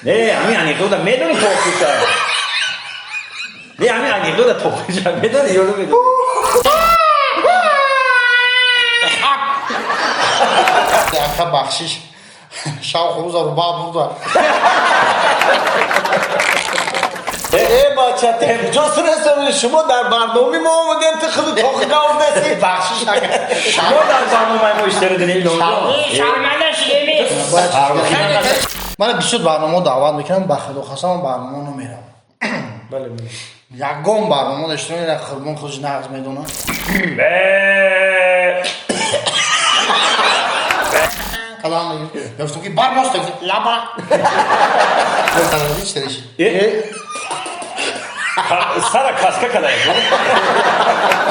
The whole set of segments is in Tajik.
Не, ҳамин анекдота медонӣ то охиша? Не, ҳамин анекдота то охиша медонӣ ё намедонӣ? Ака, бахшиш, шавқу рӯза руба бурда. Э, бача, те куҷо сирасонӣ? Шумо дар барномаи мо омадем, ту худу тоқи гав нестӣ. Бахшиш, ака. Шумо дар барномаи мо иштирок доред, Иломҷон. Шарманда шудеми. Мана бисёр барномаҳо даъват мекунам, ба худо қасам, барнома намеравам. Бале, бале. Ягон барнома дошта, Қурбон худш нағз медонад. Калам гуфтам, ки барбоста, лаба. Сара каска кадай.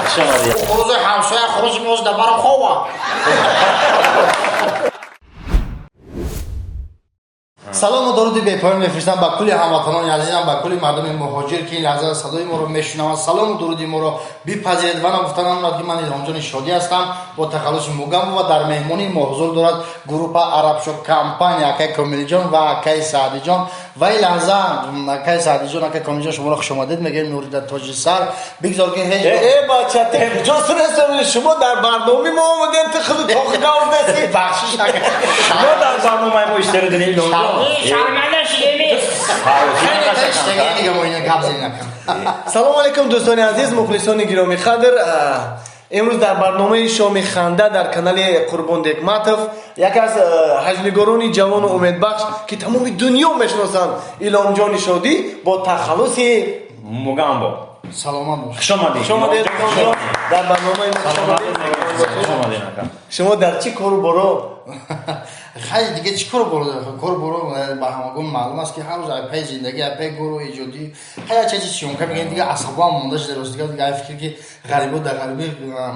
Хуш омадед. Хурӯзи ҳамсоя хурӯзи моз да барам хова. Салому дуруди бепоён мефиристам ба кулли ҳамватанони азизам, ба кулли мардуми муҳоҷир, ки ин лаҳза садои моро мешунаванд. Салому дуруди моро бипазиред ва нагуфта намонад, ки ман Илҳомҷони Шодӣ ҳастам бо тахаллуси Мугамбо ва дар меҳмонии мо ҳузур дорад группа Арабшо компания, акай Комилиҷон ва акай Саъдиҷон. Ва ин лаҳза, акай Саъдиҷон, акай Комилиҷон, шуморо хушомадед мегӯем. Нурида тоҷи сар бигзор, ки ҳеҷ Э, бача, те куҷо сирасонӣ? Шумо дар барномаи мо омадем, ту худу тоқи гав нестӣ. Бахшиш, ака. Шумо дар барномаи мо иштирок доред, Иломҷон. Шарманда шудеми. Салому алейкум, дӯстони азиз, мухлисони гиромӣ қадр. Имрӯз дар барномаи Шоми ханда дар канали Қурбон Декматов яке аз ҳаҷнигорони ҷавону умедбахш, ки тамоми дунё мешиносанд, Иломҷони Шодӣ бо тахаллуси Мугамбо. Саломат бош. Хуш омадед. Хуш омадед, Иломҷон, дар барномаи мо хуш омадед. Хуш омадед, ака. Шумо дар чӣ кору боро? Хай, дига чӣ кор боро? Кор боро ба ҳамагон маълум аст, ки ҳар рӯз айпаи зиндагӣ, айпаи гору эҷодӣ. Хай, як чизи съёмка мегӯем, дига асабоам монда шуда, рост дига, дига ай фикр, ки ғарибо дар ғарибӣ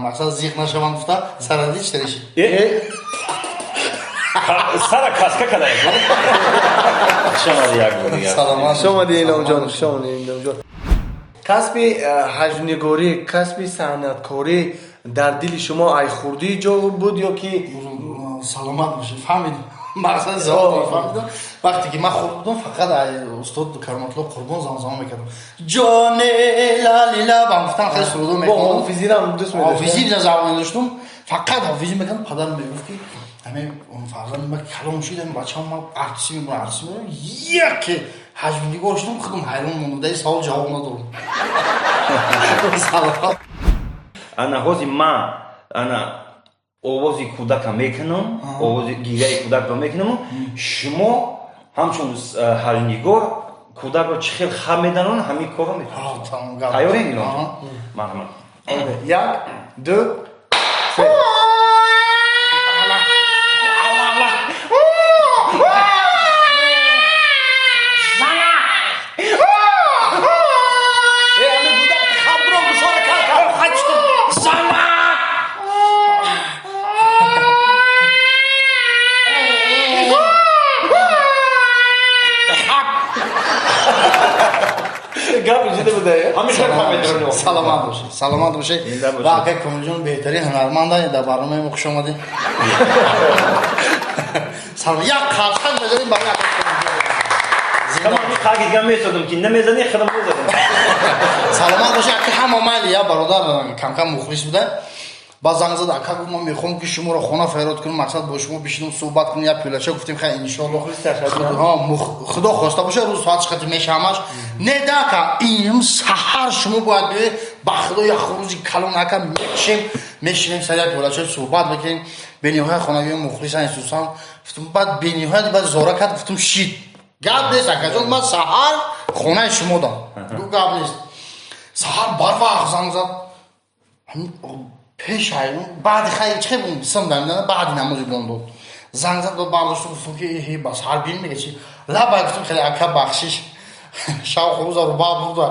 мақсад зиқ нашаванд гуфта, саради чӣ решид. Сара каска кадай. Хуш омадед як бор дигар. Саломат. Хуш омадед, Иломҷон, хуш омадед, Иломҷон. Касби ҳаҷвнигорӣ, касби санъаткорӣ дар дили шумо ай хурдӣ ҷо буд ё ки? Саломат бошед, фаҳмидем мақсади саволро, фаҳмидам. Вақте ки ман хурд будам, фақат ай устод Кароматулло Қурбон замзама мекардам, ҷоне лалила ба гуфтан, хеле сурудо Бо мехондам. ҳофизирам дӯст медоштед? Ҳофизӣ завқ доштум, фақат ҳофизӣ мекардам. Падарам мегуфт, ки ҳамин фарзанди ман калон шуд, ҳамин бачаам ман артисӣ мебурам, артисӣ мебурам. Яке ҳаҷвнигор шудам, худам ҳайрон мондам. Дар ин савол ҷавоб надорам. Салом. Ана ҳози ман ана овози кӯдака мекунам, овози гиряи кӯдакро мекунаму шумо ҳамчун ҳаҷвнигор кӯдакро чӣ хел хаб меданон, ҳамин корро мекунед. Тамом, гап. Тайёрем, Иломҷон? Марҳамат. Як, ду, се. Э, ҳамин кӯдак хабро гушора кар кар. Зана. Гап иҷида буда, э? Ҳамин хел хаб медаронӣ. Саломат бошед, саломат бошед. Зинда бошед. Ва акай Комилҷон беҳтарин ҳунарманд, дар барномаи мо хуш омадед. Салом, як қарсак мезанем барои акай Комилҷон. Ман қаги дигар месодам, ки намезанӣ, худам мезадам. Саломат бошед, ака. Ҳама майли, я бародар камкам мухлис буда, баъд занг зад, ака, гуфт, ман мехоҳам, ки шуморо хона файрод кунам, мақсад бо шумо бишинам, суҳбат кунам, як пиёлача. Гуфтем, хай, иншоалло. Худо хоста боша, рӯз соат чиқати мешаҳамаш. Не да, ака, инм саҳар шумо бояд биёед, ба худо, як хурӯзи калон, ака, мекушем, мешинем, сар як пиёлача суҳбат мекунем. Бениҳоят хонагиҳо мухлисан, хусусан. Гуфтум, баъд бениҳоят баъд зора кард, гуфтум, шид, гап нест, акаҷон, ман саҳар хонаи шумо дам. Гуфт, гап нест. Саҳар барвақт занг зад, пеш баъди хай чӣ сим баъди намози бомдод занг зад, бардошту, гуфтум, ки эҳе, ба саҳар бин мега чи лаба. Гуфтум, хеле, ака, бахшиш, шавқу рӯза руба бурда.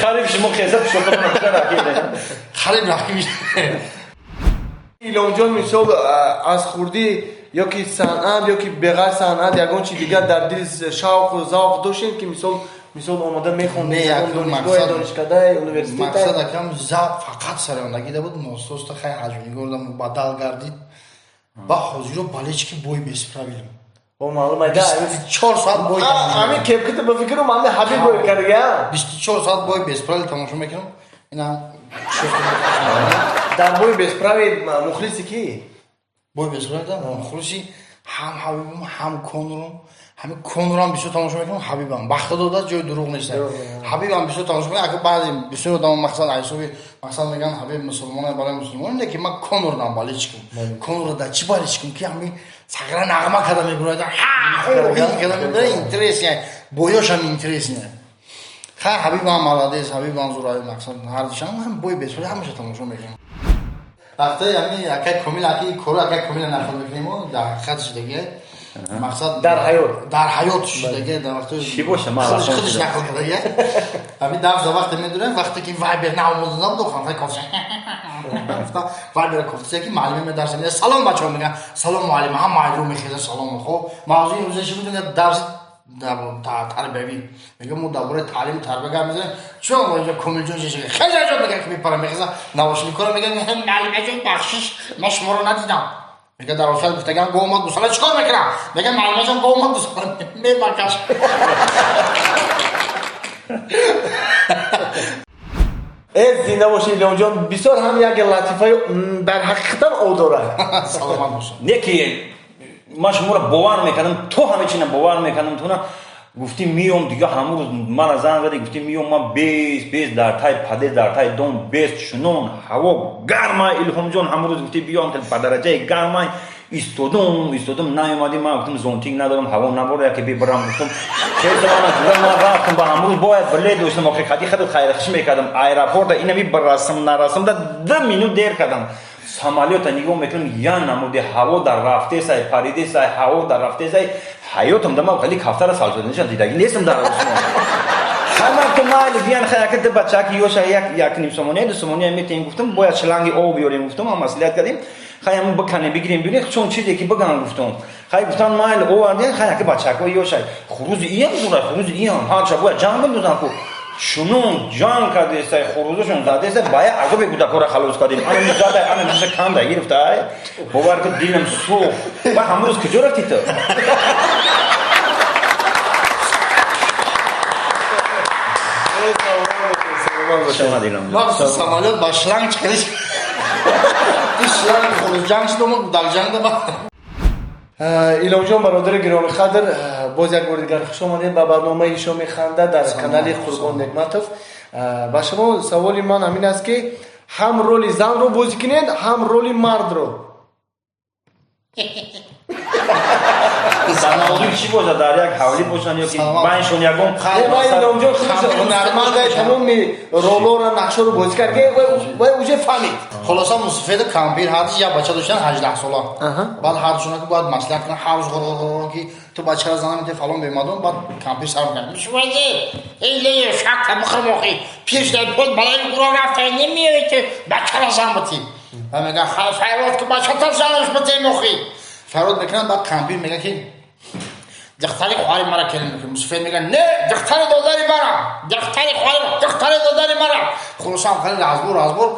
Хариб шумо хеза пушока. Хариб рақиб. Иломҷон, мисол, аз хурдӣ ё ки санъат, ё ки беғайр санъат ягон чи дигар дар дил шавқу завқ доштем, ки мисол Мисол, омода мехондед донишгоҳ, донишкадаи, университет? Мақсад акам фақат сарояндагида буд. Ностоста хай ҳаҷвнигорда мубаддал гардид. Ба ҳозиро болельщики бой без правил. О, маълум айда. 24 соат бой. Ҳамин кепката ба фикрам ҳамин Ҳабиб бой кардага. 24 соат бой без правил тамошо мекунам. Ина дар бой без правил мухлиси ки? Бой без правил мухлиси ҳам Ҳабибам, ҳам Конорам. Ҳамин Конорам бисёр тамошо мекунам, Ҳабибам. Ба худо даст ҷои дурӯғ нест. Ҳабибам бисёр тамошо мекунам. Ака баъзе бисёр одам мақсад ҳисоби мақсад мегӯянд Ҳабиб мусулмон барои мусулмон, не ки ман Конордам болельщикам. Конорда дар чӣ болельщикам ки ҳамин сағира нағма карда мебурад. Ҳа, карда мебурад, интересно. Боёшам интересно. Хай Ҳабибам молодец, Ҳабибам зураи мақсад ҳар душам ҳам бой без правил ҳамаша тамошо мекунам. Вақте ҳамин акай Комил аки кору акай Комила нақл мекунем, дар ҳақиқат шидаги мақсад дар ҳаёт, дар ҳаёт шидаги дар вақти чӣ боша ман худаш нақл кардаги. Ҳамин дафъа вақте медурем, вақте ки вайбер наомӯзидам, ду ханфай кофта вайбер кофта ки муаллима медарс медиҳад. Салом бачаҳо мегӯянд. Салом муаллима, ҳам муаллимро мехезад салом. Хоб, мавзӯи имрӯза чӣ буд? Дарси тарбиявӣ. Мегӯям мо дар бораи таълиму тарбия гап мезанем. Чун мо инҷо Комилҷон чӣ хеле аҷоб мегӯяд ки мепара мехезад навошникоро мегӯяд муаллимаҷон бахшиш, ман шуморо надидам. Мегӯяд дар охир гуфтаган го омад гусала чикор мекунам? Мегӯяд муаллимаҷон го омад гусала мебакаш. Э, зинда бошӣ Илёмҷон, бисёр ҳам як латифаи дар ҳақиқатан ов дорад. Саломат бошед. Не ки ман шуморо бовар мекардам, то ҳама чина бовар мекардам, то на гуфтӣ миём, дига ҳамун рӯз мана занг задӣ, гуфтӣ миём, ман бес бес дар тай паде, дар тай дом бес чунон ҳаво гарма. Илҳомҷон, ҳамун рӯз гуфтӣ биём, ба дараҷаи гарма истодум, истодум, наёмадӣ. Ман гуфтам зонтик надорам, ҳаво набора, яке бибарам гуфтам. Хеле ман рафтам, ба ҳамун рӯз бояд билет доштам, охи хади хаду хайрхиш мекардам аэропорта, инами барасам нарасам да 2 минут дер кардам. Самолёта нигоҳ мекунам, я намуди ҳаво дар рафтесай, паридесай, ҳаво дар рафтесай. Ҳаётам да ман хеле кафтара салшоданишам дидаги нестам дар осмон. Ҳама гуфтам майли биян, хай яка ду бачаки ёша як як ним сомония, 2 сомония метаем гуфтам, бояд шланги об биёрем гуфтам, ҳам маслиҳат кардем. Хай ҳамун биканем, бигирем, бибинем, чун чизе ки биган гуфтам. Хай гуфтан майли овардем, хай яка бачакҳои ёшай. Хурузи иям зурай, хурузи иям. Ҳарча бояд ҷанг бандозам ку. Чунон ҷанг кардесай, хурузашон задесай, ба як азобе кӯдакҳоро халос кардем. Ана задай, ана диша канда гирифтай. Бовар кун, дилам сӯхт. Ба ҳамун рӯз куҷо рафтӣ ту? Самолёт ба шланг чиқариш. Шланг хуруз ҷанг шуд, омад кӯдак ҷанг да. Иломҷон, бародари гиромӣ қадр, боз як бори дигар хуш омадед ба барномаи Шоми ханда дар канали Қурбон Неъматов. Ба шумо саволи ман ҳамин аст ки ҳам роли занро бозӣ кунед, ҳам роли мардро. Дар мавзӯи чӣ бошад? Дар як ҳавлӣ бошанд ё ки байншон ягон? Иломҷон худаш ҳунарманд, тамоми ролҳоро, нақшҳоро бозӣ кард, вай уже фаҳмид. Хулоса, мусафеду кампир ҳардуш як бача доштан 18 сола. Баъд ҳардушона ки бояд маслиҳат кунанд, ҳар рӯз ғурғурғур ки ту бачаро зана метавӣ фалон бемадон. Баъд кампир сар мекунад. Шумозе, эй лея шакта бихӯрм охи, пир шуда под балаи гуро рафта намеоӣ ту бачаро зан битӣ. Ва мегӯяд хай фарёд ки бачата занаш битем охи. Фарёд мекунад, баъд кампир мегӯяд ки духтари хоҳари мара келин мекунад. Мусафед мегӯяд не, духтари додари мара, духтари хоҳари, духтари додари мара. Хулоса ҳам хеле разбор разбор.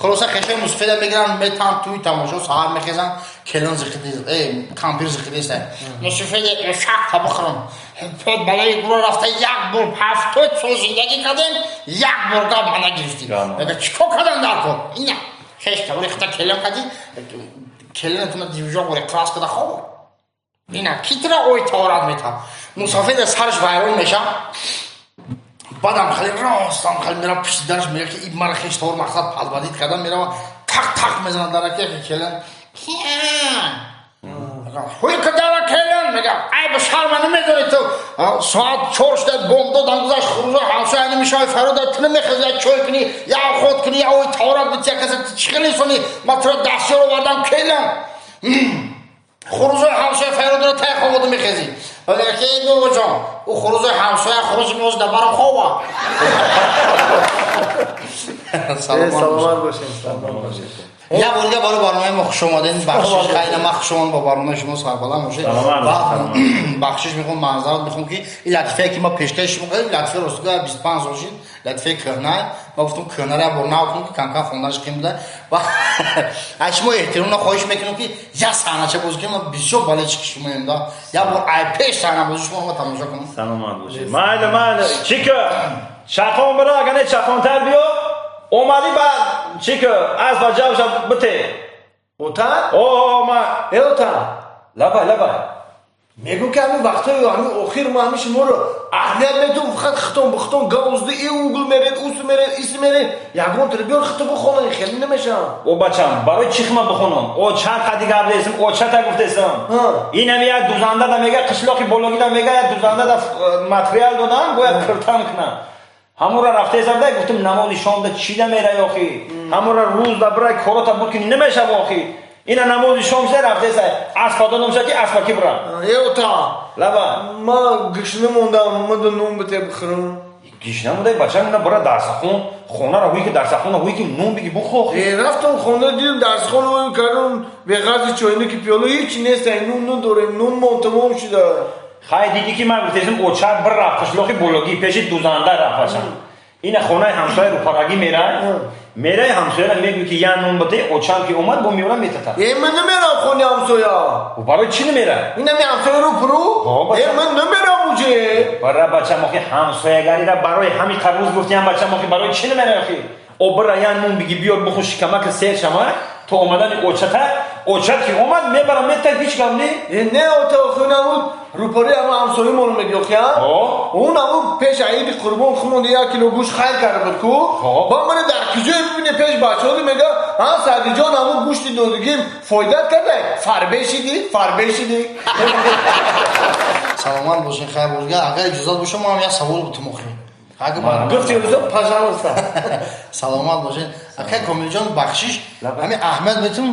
Хулоса хешои мусафеда мегиранд, метан туи тамошо, саҳар мехезанд, келин зиқидест, кампир зиқидест. Мусафеди шакта бихӯрам, под балаи гуро рафта як бор 70 сол зиндагӣ кардем, як бор гап ма нагирифтӣ. Мегӯяд чӣ кор кардам дар кор? Ина хеш таври хита келин кардӣ, келинатуна дивжон гуре класс када хоб. Ина китра ой таорат метам. Мусафеда сараш вайрон меша. Баъдам хеле ростам хеле мерам пишти дараш, мегӯяд ки ин мара хеш тавр мақсад падвадид кардам, мерава тақ тақ мезанад дараки яке келин. Ҳуй ки дара келин мегӯяд ай ба шарма намедонӣ ту соат 4 шуда бомдодам гузашт, хурузо ҳамсоя намешавӣ фарёд ту намехезӣ як чой кунӣ, як ход кунӣ, як ой таорат битӣ, як каса ту чӣ хеле инсонӣ, ман туро дастёр овардам келин. Хурузои ҳамсоя фарёдро тай хободу мехезӣ. Мегӯяд ки эй бобоҷон, ӯ хурузои ҳамсоя хурузи моз дар барам хоба. Саломат бошед, саломат бошед. Я бор дига барои барномаи мо хуш омадед. Бахшиш хайна ма хуш омадам ба барномаи шумо, сарбаланд бошед. Ва бахшиш мехоҳам, маъзарат мехоҳам, ки ин латифае ки ма пешкаши шумо кардем, латифа ростига 25 сол шид, латифаи кӯҳна. Ма гуфтам кӯҳнаро як бор нав кунам, ки кам-кам хонданаш қим буда. Ва аз шумо эҳтиромона хоҳиш мекунам, ки як саҳнача бозӣ кунем. Ма бисёр болельщики шумоем да. Як бор ай пеш саҳна бозӣ шумо ма тамошо кунам. Саломат бошед. Майли, майли. Чика, чақон бира, агар не чақонтар биё. Омадӣ ба чика, аз ба ҷавша бите. Отан? О, ма. Э, отан. Лабай, лабай. Мегӯм, ки ҳамин вақтҳои ҳамин охир ма ҳамин шуморо аҳамият метум, фақат хитон бихитон гавзди, и угл меред, ус меред, ис меред. Ягон тир биёр хито бихонан, хеле намешавам. О, бачам, барои чӣ хима бихонам? О, чанд қади гап десам, о, чата гуфтесам. Инам як дузанда да мега, қишлоқи бологи да мега, як дузанда да материал додам, бояд киртан кунам. Ҳамура рафтесам да гуфтам намози шомда чӣ да мерай охи? Ҳамура рӯз да бирай корота букини намешав охи. Ина намози шом шуда рафтеса, аспа додам ша ки аспа ки бирам. Э, ота. Лаба. Ма гишна мондам, ма да нун бите бихӯрам. Гишна мондай бачам, ина бира дарсхон, хонаро ҳуй ки дарсхона ҳуй ки нун биги бухо. Э, рафтам хона, дидам дарсхона ҳуй кардам, беғарзи чойна ки пиёла ҳеч нест, нун надорем, нун мон тамом шуда. Хай дидӣ ки ман гуфтесам очар бир рафт қишлоқи бологӣ пеши дузанда рафт бачам. Ина хонаи ҳамсоя рӯпарагӣ мерай, мерай ҳамсояра мегӯй ки я нун бите, очам ки омад бо меёрам метата. Э, ман намерам хонаи ҳамсоя. Барои чӣ намерай? Ина ми ҳамсоя рӯпару? Э, ман намерам уҷе. Бара бачам охи ҳамсоягарира барои ҳамин қарӯз гуфтиам бачам охи барои чӣ намерай охи? О бира я нун биги биёр бихӯр шикамака сер шама то омадани очата, очат ки омад мебарам мета ҳеч гап не. Э, не ота охи намуд рӯпари ама ҳамсоямонро мегӣ охи, а? Он аму пеш аиди қурбон хумонда як кило гӯшт хайр карда буд ку. Ба мана дар куҷое бибине пеш бачаҳо мега, ҳа Саъдиҷон аму гӯшти додагим фоидат карда, фарбе шидӣ, фарбе шидӣ. Саломат бошед, хайр бошед. Агар иҷозат боша, ман як савол бутум охи. Гуфти ӯзо, пожалуйста. Саломат бошед. Акай Комилҷон, бахшиш, ҳамин Аҳмад метун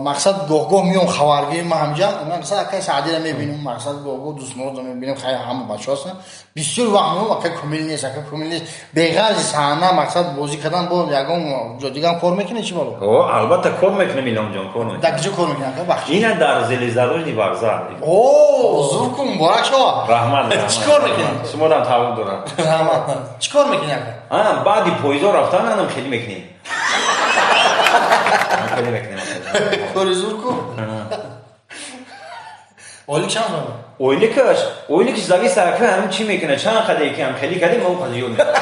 мақсад гоҳ-гоҳ миём хабаргирӣ ма ҳамҷа, мақсад акай Саъдиро мебинам, мақсад гоҳ-гоҳ дӯстморо мебинам, хай ҳама бачаҳо ҳастанд. Бисёр вақт меом, акай Комил нест, акай Комил нест. Беғарзи саҳна мақсад бозӣ кардан бо ягон ҷо дигам кор мекунед чӣ бало? О, албатта кор мекунем, Илҳомҷон, кор мекунем. Дар куҷо кор мекунед, акай бахшиш? Ина дар Железнодорожный вокзал. О, зур кун, муборак шава. Раҳмат, раҳмат. Чӣ кор мекунед? Шумодам тааллуқ дорам. Раҳмат. Чӣ кор мекунед, акай? А, баъди поездо рафтан анам хеле мекунем. Хеле мекунем. Кори зур ку? Ойлик чанд сом? Ойликаш, ойликаш зависа ака ҳам чӣ мекунад, чанд қаде ки ҳам хеле кардем, мо қадар зиёд мекунем.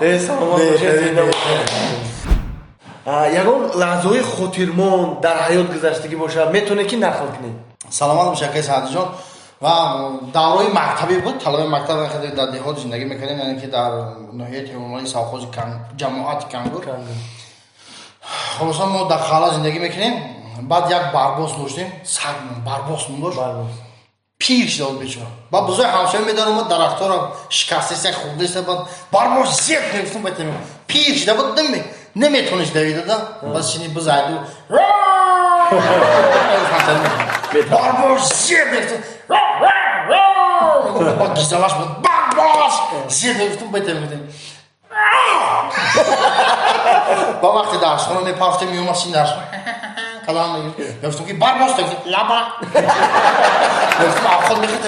Э, саломат бошед, зинда бошед. Ягон лаҳзаҳои хотирмон дар ҳаёт гузаштагӣ бошад, метавонед ки нақл кунед? Саломат бошед, акаи Саъдиҷон. Ва давраи мактабӣ буд, талабаи мактаб дар деҳот зиндагӣ мекардем, яъне ки дар ноҳияи Темурмалик совхози ҷамоати Кангур. Хулоса мо дар қалъа зиндагӣ мекунем. Баъд як барбос доштем, сагмон, барбосмон дошт. Пир шуда буд бечора. Баъд бузои ҳамсоя медаромад, дарахтҳоро шикастеста, хӯрдеста, баъд барбос зеб мегуфтам, баъд пир шуда буд, наметонист давида да. Баъд сини бизайду барбос зеб мегуфтам, баъд гизалаш буд, барбос зеб мегуфтам, баъд мегуфтам. Ба вақти дарсхона мепафтем, меомад сини дарсхона калам мегуфтам ки барбос, лаба мегуфтам, авход мехӯрд,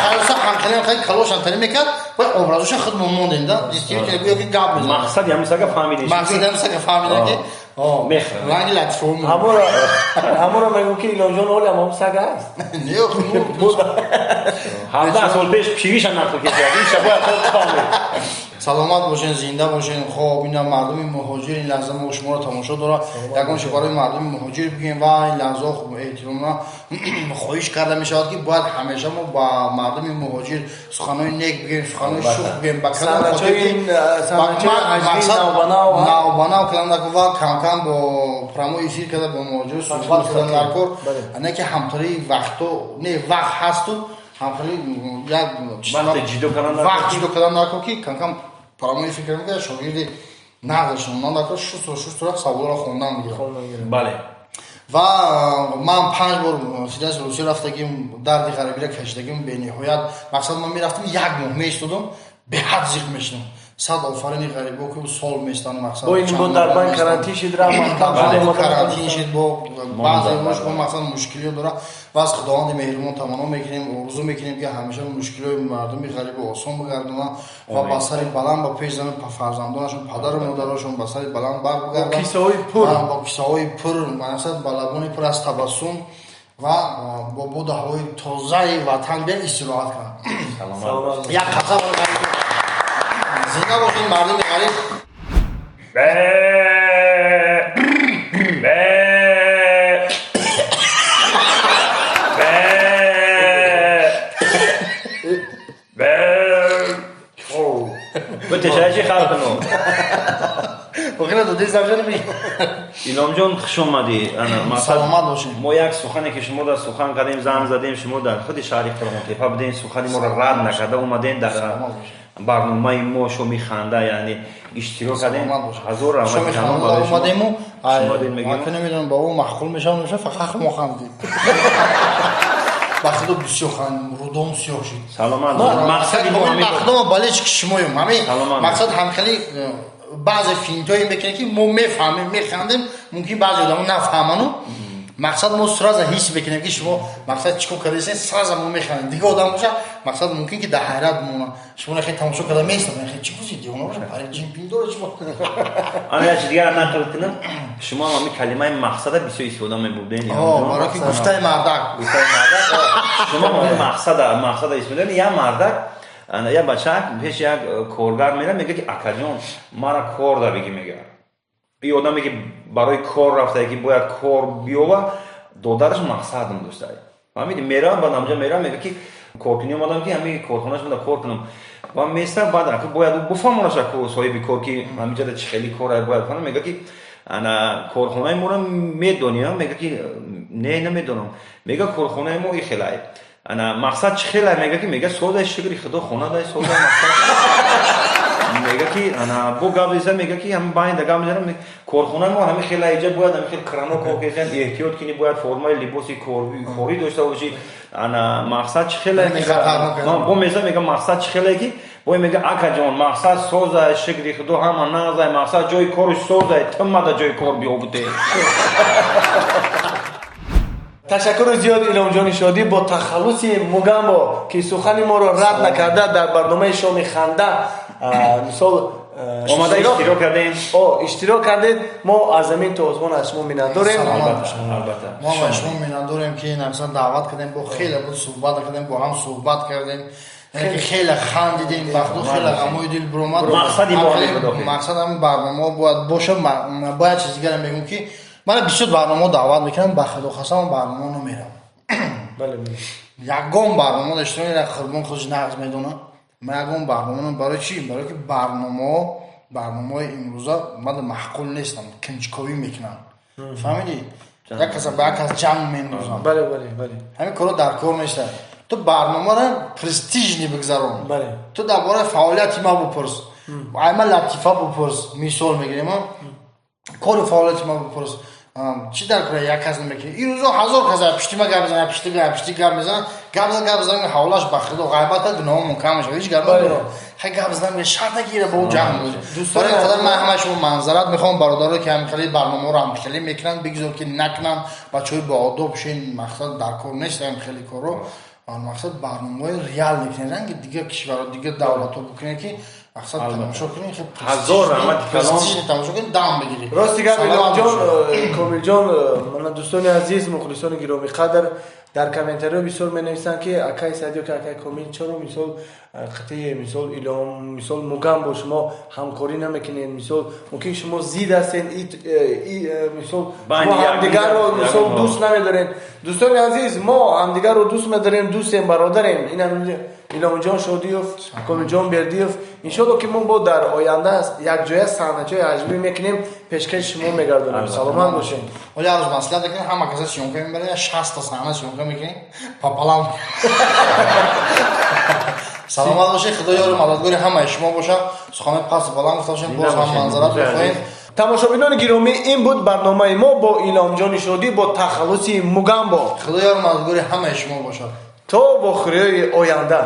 хаёса ҳанқалем хай калош антани мекард, ва образоша худ мо мондем да, действительно гӯё ки гап мезанад. Мақсади ҳамин сага фаҳмидем. Мақсади ҳамин сага фаҳмидем ки ранги латифо. Ҳаморо мегӯм ки Илҳомҷон оли ҳам сага аст. Не, охи 17 сол пеш пириша нақл кардем, ин шабоя худ фаҳмид. Саломат бошен, зинда бошен. Хоб, ина мардуми муҳоҷир ин лаҳза мо шуморо тамошо дорад. Ягон чи барои мардуми муҳоҷир бигӯем ва ин лаҳза эҳтиромона хоҳиш карда мешавад, ки бояд ҳамеша мо ба мардуми муҳоҷир суханои нек бигӯем, суханои шух бигӯем, ба кадом хотир ки навбанав кардам дар кор ва кам-кам бо прямой эфир карда бо муҳоҷир суҳбат кардан дар кор, не ки ҳамтории вақтҳо, не вақт ҳасту ҳамхели як вақт ҷудо кардан дар кор, ки кам-кам прямой эфир кардан, ки шогирди нағзашон ман дар кор шусту саволро хондан мегирам. Бале. Ва ман 5 бор Федератсияи Русия рафтагим, дарди ғарибиро кашидагим бениҳоят. Мақсад ман мерафтам, як моҳ меистодам, Беҳад зиқ мешинам. Сад офарини ғарибо ки сол местан мақсад. Бо ин бо дар банк карантин шид ра мактаб карантин шид бо баъзе мош бо мақсад мушкилиё дора ва аз Худованди меҳрибон таманно мекунем, орзу мекунем ки ҳамеша мушкилиҳои мардуми ғарибо осон бигардонанд ва ба сари баланд ба пеш зананд, фарзандонашон, падару модарашон ба сари баланд бар бигарданд. Бо кисаҳои пур, бо кисаҳои пур, мақсад ба лабони пур аз табассум ва бо боду ҳавои тозаи ватан биён истироҳат кунанд. Як қасам зинда бошед мардуми ғариб. Бе бе бе бе тешаи чи халқ кунам? Охира доди замжани ми. Иломҷон, хуш омадӣ. Саломат бошед. Мо як сухане ки шумо дар сухан кардем, занг задем, шумо дар худи шаҳри Қурғонтепа будем, сухани моро рад накарда омадем дар барномаи мо Шоми ханда, яъне иштирок кардем. Ҳазор раҳмати калон барои шумо. Омадему, ман намедонам ба ӯ маъқул мешавам намешавам, фақат мо хандидем. Ба худо бисёр хандидем, рудом сиёҳ шуд. Саломат. Мақсади мо ҳамин. Ба худо болельщики шумоем. Ҳамин мақсад ҳамхели баъзе финтҳое мекунем ки мо мефаҳмем, механдем, мумкин баъзе одамо нафаҳману. Мақсад мо сразу ҳис мекунем ки шумо мақсад чӣ кор кардаистед, сразу мо механдем. Дигар одам боша, мақсад мумкин ки дар ҳайрат бимонад. Шумо нахе тамошо карда меистад, нахе чӣ гуфтед, девона боша, пари ҷинпин дора шумо. Ана як чиз дигар нақл кунам. Шумо ҳам ҳамин калимаи мақсада бисёр истифода мебурдед. Барои ки гуфтаи мардак. Гуфтаи мардак. Шумо ҳамин мақсада истифода мебурдед. Як мардак, як бачак пеш як коргар меравад, мегӯяд ки акаҷон, мара кор да бигӣ, мегӯяд. И одаме ки барои кор рафта, ки бояд кор биёва, додараш мақсадам дошта. Фаҳмидӣ? Меравад, баъд ҳамҷа меравад, мегӯяд ки коркунӣ омадам ки ҳамин корхонааш мада кор кунам. Ва места баъд ака бояд ӯ буфаҳмонаш ку соҳиби кор ки ҳаминҷа чӣ хеле кор бояд фаҳмад. Мегӯяд ки ана корхонаи моро медонӣ? Мегӯяд ки не, намедонам. Мегӯяд корхонаи мо и хелай. Ана мақсад чӣ хелай? Мегӯяд ки мегӯяд содаи шукри худо хона дай сода мақсад. Мегӯяд ки ана бо гап зеса, мегӯяд ки ҳамин байнда гап мезанам, корхонаи мо ҳамин хела иҷа бояд ҳамин хел крано кор карданд, эҳтиёт кунӣ, бояд формаи либоси корӣ дошта бошӣ. Ана мақсад чӣ хелай? Бо меза мегӯяд мақсад чӣ хелай ки бо мегӯяд акаҷон мақсад созай, шукри худо ҳама нағзай, мақсад ҷои корш созай, ту мада ҷои кор биёбуде. Ташаккури зиёд Иломҷони Шодӣ бо тахаллуси Мугамбо ки сухани моро рад накарда дар барномаи Шоми ханда мисол омада иштирок кардем. Иштирок кардед. Мо аз замин то осмон аз шумо миннатдорем. Албатта. Мо аз шумо миннатдорем ки намисал даъват кардем, бо хеле буд суҳбат кардем, бо ҳам суҳбат кардем. Яъне хеле хандидем, ба худо хеле ғамои дил биромад. Мақсади мо ҳамин буд. Мақсад ҳамин барномаҳо бояд бошад. Бояд чиз дигаре мегӯм ки ман бисёр барномаҳо даъват мекунам, ба худо қасам барномаҳо намерам. Бале. Ягон барнома доштам, як Қурбон худаш нағз медонад. Ман ягон барнома барои чӣ? Барои ки барномаҳои имрӯза ман маъқул нестам, кунҷковӣ мекунанд. Фаҳмидӣ? Як кас ба як кас ҷанг мендозанд. Бале, бале, бале. Ҳамин корҳо дар кор мешавад. Ту барномаро престижни бигзарон. Бале. Ту дар бораи фаъолияти ман бипурс. Ай ман латифа бипурс, мисол мегирем. Кори фаъолияти ман бипурс. Чӣ дар кора як кас намекунӣ? Ин рӯзо ҳазор кас пишти ма гап мезанад, пишти гап, пишти гап мезанад, гап зан, гап зан, ҳавлаш ба худо ғайбат кард, гуноҳмон кам мешавад. Ҳеҷ гап надорам. Хай гап зан, шарт нагира ба ӯ ҷанг мезанад. Барои қадар ман ҳамаи шумо манзарат мехоҳам, бародаро ки ҳамин хеле барномаҳоро ҳам хеле мекунанд, бигзор ки накунанд, бачаҳои боодоб шин, мақсад дар кор нест ҳамин хеле корро. Мақсад барномаҳои реал мекунанд, ранги дигар кишварҳо, дигар давлатҳо бикунанд ки мақсад тамошо кунед, хеле ҳазор раҳмат калом тамошо кунед, дам бигиред. Рости гап Иломҷон, Комилҷон, мана дӯстони азиз, мухлисони гиромӣ қадр, дар комментариҳо бисёр менависанд ки акай Саид ё ки акай Комил чаро мисол қитъи мисол Илом, мисол Мугамбо бо шумо ҳамкорӣ намекунед, мисол мумкин шумо зид ҳастед, мисол шумо ҳамдигарро мисол дӯст намедоред. Дӯстони азиз, мо ҳамдигарро дӯст медорем, дӯстем, бародарем. Ин Иломҷон Шодиев, Комилҷон Бердиев. Иншоалло ки мо бо дар оянда якҷоя саҳначаҳои ҳаҷвӣ мекунем, пешкаши шумо мегардонем. Саломат бошед. Оля рӯз маслиҳат мекунем, ҳама каса съёмка мебарем, 60 та саҳна съёмка мекунем, пополам. Саломат бошед, Худо ёру мададгори ҳамаи шумо бошад. Суханои паст баланд гуфта бошем, боз ҳам манзарат мехоҳем. Тамошобинони гиромӣ, ин буд барномаи мо бо Иломҷони Шодӣ бо тахаллуси Мугамбо. Худо ёру мададгори ҳамаи шумо бошад. То вохӯриҳои оянда.